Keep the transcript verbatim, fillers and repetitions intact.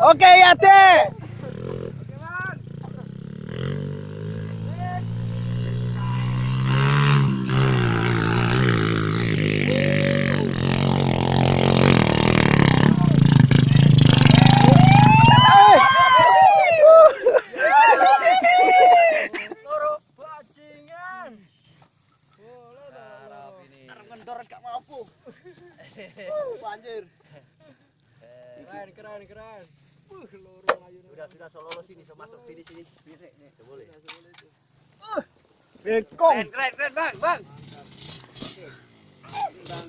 Oke, Yate. Loro bajingan. Boleh dah, loro. Ntar ngendor gak mampu. Uh, banjir. Keren, keren, keren. Buh, loro layu. Sudah, sudah, so lolos sini, so masuk sini, sini. Bisa, boleh. Sudah, sudah itu. Bengkong. Keren, keren, keren, Bang, Bang. Bang.